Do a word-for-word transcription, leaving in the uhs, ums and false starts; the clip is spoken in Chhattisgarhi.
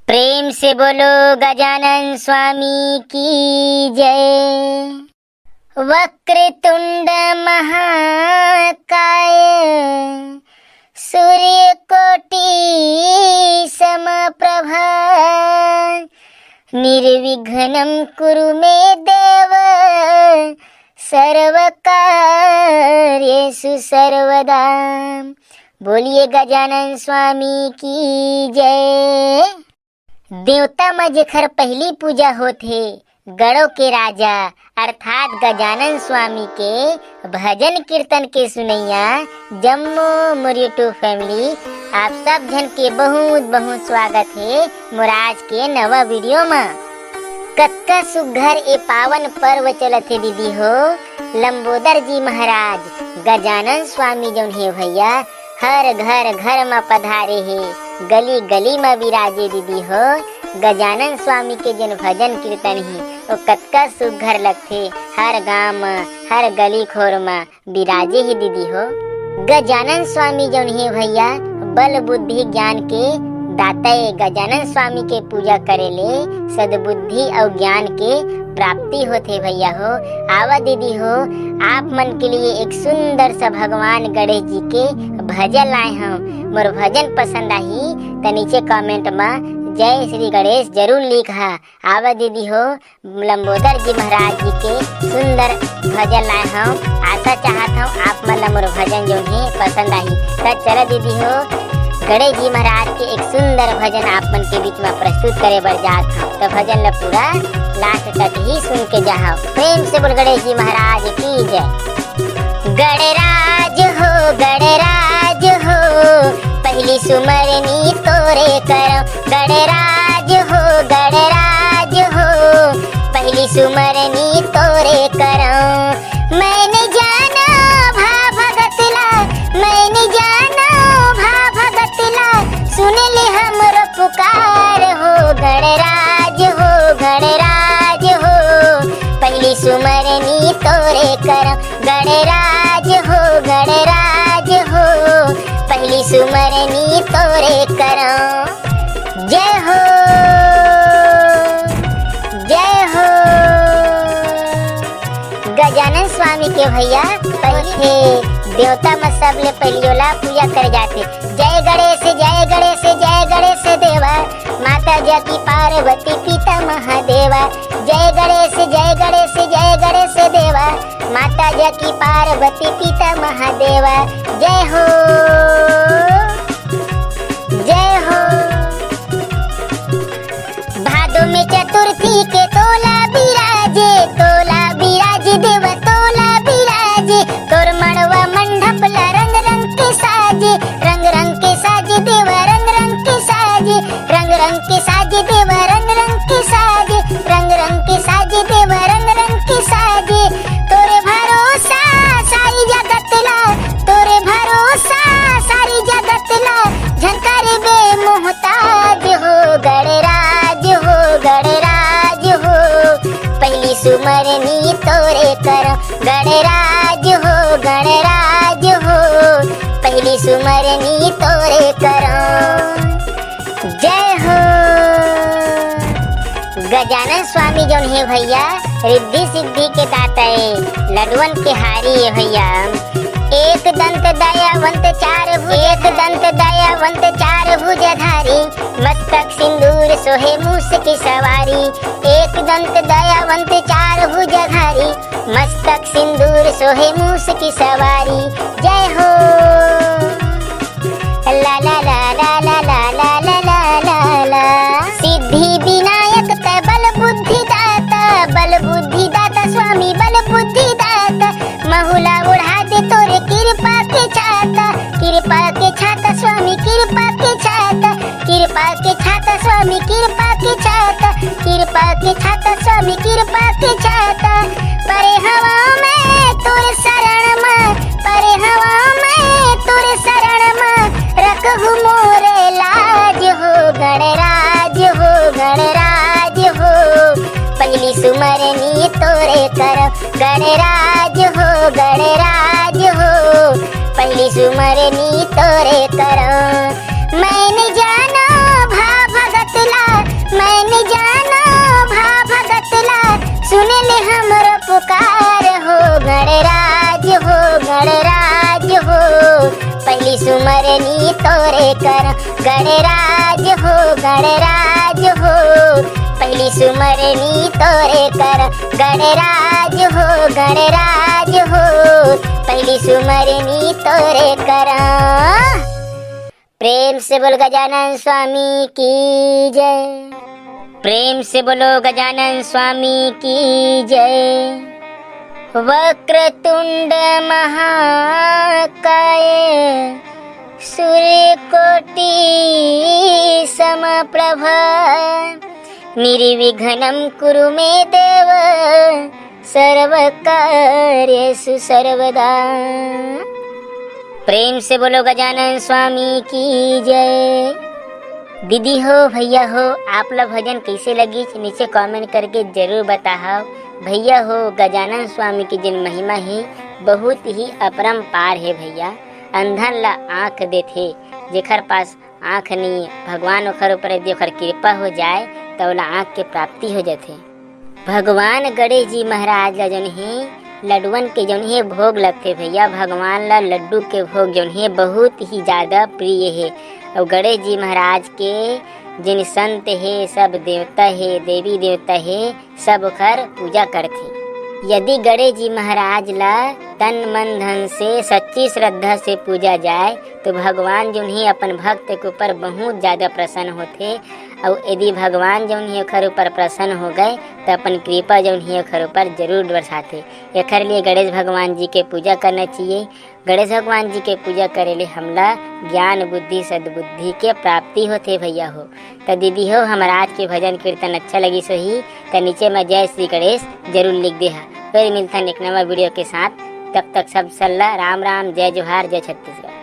प्रेम से बोलो गजानन स्वामी की जय। वक्रतुंड महाकाय, सूर्यकोटि समप्रभा, निर्विघ्नं कुरु मे देव, सर्वकार्येषु सर्वदा। बोलिए गजानन स्वामी की जय। देवता म जेखर पहिली पूजा होथे, गड़ो के राजा अर्थात गजानन स्वामी के भजन कीर्तन के सुनैया जम्मो मोर YouTube family, आप सब झन के बहुत बहुत स्वागत हे मोर आज के नवा video म। कतका सुग्घर ए पावन पर्व चलत हे दीदी हो। लंबोदर जी महाराज गजानन स्वामी जौन हे भैया, हर घर घर म पधारे हे, गली गली म विराजे दीदी हो। गजानन स्वामी के जेन भजन कीर्तन हे, ओ कतका सुग्घर लगथे। हर गांव म, हर गली खोर म विराजे हे दीदी हो। गजानन स्वामी जौन हे भैया, बल बुद्धि ज्ञान के दाता ए। गजानन स्वामी के पूजा करे ले सद्बुद्धि अउ ज्ञान के प्राप्ति होथे भैया हो। आवा दीदी हो, आप मन के लिए एक सुंदर सा भगवान गणेश जी के भजन लाए हंव। मोर भजन पसंद आही त नीचे comment म जय श्री गणेश जरूर लिखहा। आवा दीदी हो, लंबोदर जी महाराज जी के सुंदर भजन लाए हंव। आशा चाहत हंव आप मन ला मोर भजन जौन हे पसंद आही। त चला दीदी हो, गणेश जी महाराज के एक सुंदर भजन आप मन के बीच में प्रस्तुत करे बर जात हंव। त भजन ला पूरा last तक ही सुन के जाहव। प्रेम से बोल गणेश जी महाराज की जय। गणराज हो, गणराज हो, पहिली सुमरनी तोरे करंव। गणराज हो, गणराज हो, पहिली सुमरनी तोरे करंव। मैं नइ जानंव भा भगत ला, मैं नइ जानंव भा भगत ला, सुन ले हमरो पुकार हो। गणराज हो, गणराज हो, पहिली सुमरनी तोरे करंव। गणराज हो, गणराज हो, पहिली सुमरनी तोरे करंव। जय हो, जय हो। गजानन स्वामी के भैया पहिली हे, देवता म सबले पहिली ओला पूजा करे जाथे। जय गणेश, जय गणेश, जय गणेश देवा, माता जाकी पार्वती पिता महादेवा। जय गणेश, जय गणेश, जय गणेश देवा, माता जाकी पार्वती पिता महादेवा। जय हो, जय हो। भादो में चतुर्थी के तोला बिराजे, तोला बिराजे देवा, तोला बिराजे। तोर मड़वा मंडप ला रंग रंग के साजे, रंग रंग के साजे देवा, रंग रंग के साजे, रंग रंग के साजे देवा, रंग रंग के साजे, रंग रंग के साजे देवा, रंग रंग के साजे। तोरे भरोसा सारी जगत ला, तोरे भरोसा सारी जगत ला, झंकार बे मोहताज हो। गणराज हो, गणराज हो, पहिली सुमरनी तोरे करंव। गणराज हो, गणराज हो, पहिली सुमरनी तोरे करंव। जय हो। गजानन स्वामी जौन हे भैया, रिद्धि सिद्धि के दाता ए, लडुअन के हारी ए भैया। एक दंत दयावंत चार भुज, एक दंत दयावंत चार भुजधारी, मस्तक सिंदूर सोहे मूस की सवारी। एक दंत दयावंत चार भुजधारी, मस्तक सिंदूर सोहे मूस की सवारी। जय हो। ला ला ला ला। सिद्धि विनायक तैं बल बुद्धि दाता, बल बुद्धि दाता स्वामी बल बुद्धि दाता। महू ला ओढ़ा दे तोरे किरपा के छाता, किरपा के छाता स्वामी किरपा के छाता, किरपा के छाता स्वामी किरपा के छाता, किरपा के छाता स्वामी किरपा के छाता। परे हवंव मैं तोर शरण म, परे हवंव मैं तोर शरण म, रखहू मोर लाज हो। गणराज हो, गणराज हो, पहिली सुमरनी तोरे करंव। गणराज हो, गणराज हो, पहिली सुमरनी तोरे करंव। मैं नइ जानंव भा भगत ला, गणराज हो, गणराज हो, पहली सुमरनी तोरे कर। गणराज हो, गणराज हो, पहली सुमरनी तोरे कर। प्रेम से बोल गजानन स्वामी की जय। प्रेम से बोलो गजानन स्वामी की जय। वक्रतुंड महाकाय, सूर्य कोटि समप्रभा, निर्विघ्नं कुरु मे देव, सर्व कार्येषु सर्वदा। प्रेम से बोलो गजानन स्वामी की जय। दीदी हो, भैया हो, आप ला भजन कैसे लगिस, नीचे कमेंट करके जरूर बताहव। भैया हो, गजानन स्वामी की जिन महिमा हे, बहुत ही अपरंपार हे भैया। अंधन ला आँख देथे, जेखर पास आँख नइ हे, भगवान ओखर ऊपर यदि ओखर कृपा हो जाए, त ओला आँख के प्राप्ति हो जाथे। भगवान गणेश जी महाराज ला जौन हे, लड्डुअन के जौन हे भोग लगथे भैया। भगवान ला लड्डू के भोग जौन हे बहुत ही ज्यादा प्रिय हे। अउ गणेश जी महाराज के जिन संत हे, सब देवता हे, देवी देवता हे, सब ओखर पूजा करथे। यदि गणेश जी महाराज ला तन मन धन से सच्ची श्रद्धा से पूजा जाए, तो भगवान जौन हे अपन भक्त के ऊपर बहुत ज्यादा प्रसन्न होथे। अउ यदि भगवान जौन हे ओखर ऊपर प्रसन्न हो गए, तो अपन कृपा जौन हे ओखर ऊपर जरूर बरसाथे। एखर लिए गणेश भगवान जी के पूजा करना चाहिए। गणेश भगवान जी के पूजा करे ले हमला ज्ञान, बुद्धि, सद्बुद्धि के प्राप्ति होथे भैया हो। त दीदी हो, हमर आज के भजन कीर्तन अच्छा लगिस होही, त नीचे म जय श्री गणेश जरूर लिख देहा। फिर मिलथन एक नवा वीडियो के साथ, तब तक सब सल्ला राम राम, जय जोहार, जय छत्तीसगढ़।